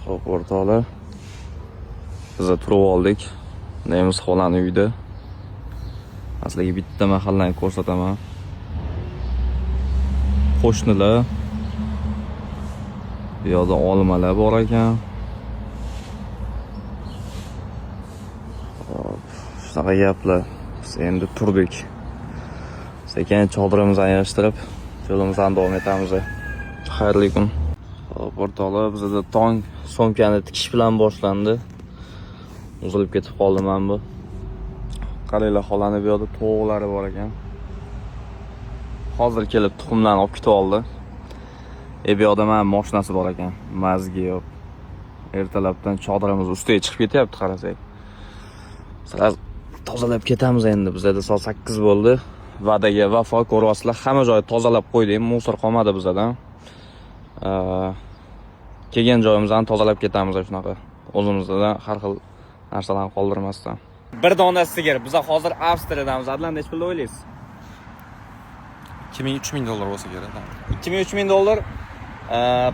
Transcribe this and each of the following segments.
Xo'p, o'rtoqlar. Biz turib oldik. Nemis xolani uyida. Sizlarga bitta mahallani ko'rsataman. Qo'shnilar. Bu yoqda olmalar bor ekan. Xo'p, shunaqa gaplar. Biz endi turdik. Sekin chodirimizni yig'ishtirib, yo'limizni davom etamiz. Xayrli kun. Xo'p, o'rtoqlar, bizda tong so'mkani tikish bilan boshlandi. Uzilib ketib qoldi mana bu. Qaranglar, xolani bu yoqda tovuqlari bor ekan. Hozir kelib tuxumlarni olib ketib oldi. Bu yoqda mana mashinasi bor ekan. Мозги yo'q. Ertalabdan chodirimiz ustiga chiqib ketyapti, qarasak. Сразу tozalab ketamiz endi. Bizada soat 8 bo'ldi. Va'daga vafo, ko'ryapsizlar, hamma joyi tozalab qo'ydik, мусор qolmadi bizadan. Kelgan joyimizni tozalab ketamiz shunaqa. O'zimizda har xil narsalarni qoldirmasdan. Bir dona sigir. Biz hozir Avstriyadamiz. Adlan, necha pulda o'ylaysiz? 2000 3000 dollar bo'lsa kerak. 2000 3000 dollar,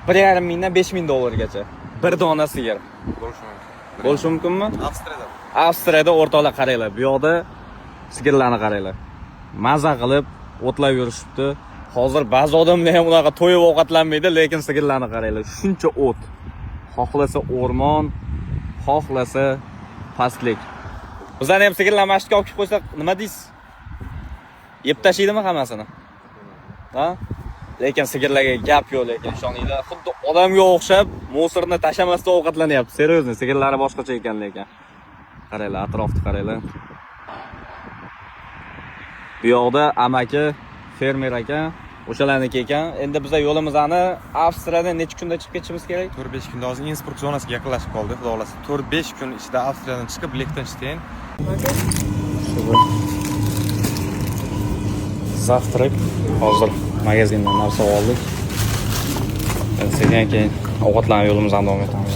1,5 mingdan 5000 dollargacha. Bir dona sigir. Bo'lishi mumkin. Bo'lishi mumkinmi? Avstriyada. Avstriyada, o'rtoqlar, qaranglar. Bu yoqda sigirlarni qaranglar. Maza qilib o'tlab yurishibdi. Hozir ba'zi odamlar ham unaqa to'yib ovqatlanmaydi, lekin sigirlarni qaranglar. Shuncha o't. Xohlasa o'rmon, xohlasa pastlik. Bizlarni ham sigirlar masjidga olib kelib qo'ysak, nima deysiz? Yeb tashlaydimi hammasini? Ha? Lekin sigirlarga gap yo'q, lekin ishoninglar, xuddi odamga o'xshab мусор ni tashlamasdan ovqatlanyapti. Серьезно, sigirlari boshqacha ekan lekin. Qaranglar, atrofni qaranglar. Bu yoqda amaki fermer ekan, o'shalarniki ekan. Endi biza yo'limizni Avstriyadan necha kunda chiqib ketishimiz kerak? 4-5 kunda hozir Innsbruk zonasiga yaqinlashib qoldi, xudo xohlasa. 4-5 kun ichida Avstriyadan chiqib Liechtenstein. Завтрак. Hozir magazindan narsa oldik. Endi sekin keyin ovqatlanib yo'limizni davom etamiz.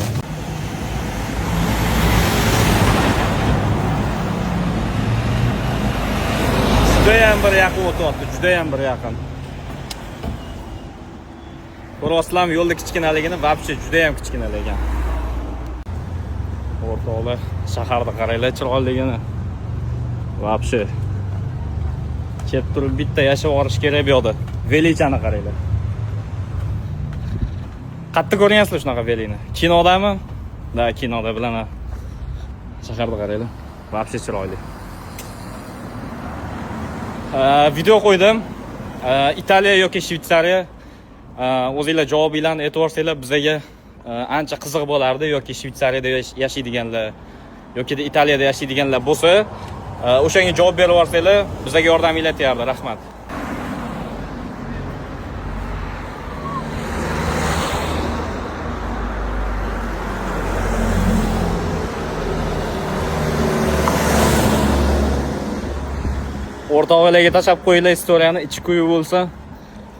Judayam bir yaqin o'tyapti, judayam bir yaqin. Ko'ryapsizlarmi yo'lda kichkinaligini, вообще judayam kichkina lekin. O'rtoqlar, shaharda qaranglar chiroyligini. Вообще. Kelib turib bitta yashab yuborish kerak bu yoqda. Velichani qaranglar. Qayerda ko'rgansizlar shunaqa velini? Kinodami? Да, kinoda bilaman. Shaharda qaranglar. Вообще chiroyli. Video qo'ydim. Italiya yoki Shvetsariya, o'zinglar javobinglarni aytib yuborsanglar bizaga ancha qiziq bo'lardi, yoki Shvetsariyada yashaydiganlar yoki Italiyada yashaydiganlar bo'lsa, o'shanga javob berib yuborsanglar bizaga yordaminglar teyardi. Rahmat. O'rtog'larga tashlab qo'yinglar история ni, ichi kuyib bo'lsa.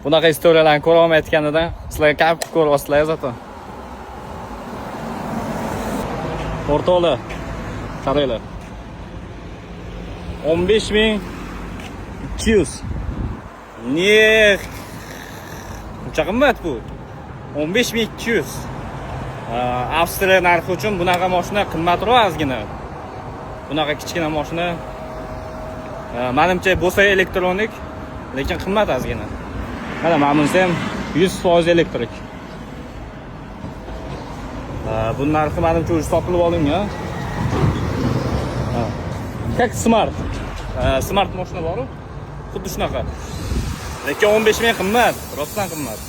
Bunaqa история larni ko'ra olmayotganidan sizlarga kayf qilib ko'ryapsizlar зато. O'rtoqlar, qaranglar. 15 200. Ne? Uncha qimmat bu. 15 200. Avstriya narxi uchun bunaqa mashina qimmatroq ozgina. Bunaqa kichkina mashina, manimcha bo'lsa elektronik, lekin qimmat ozgina. Mana bunisi ham 100% elektrik. Bu narxi manimcha уже sotilib olingan. Ha. Как Smart. Smart mashina bor-u. Xuddi shunaqa. Lekin 15 ming qimmat, rostdan qimmat.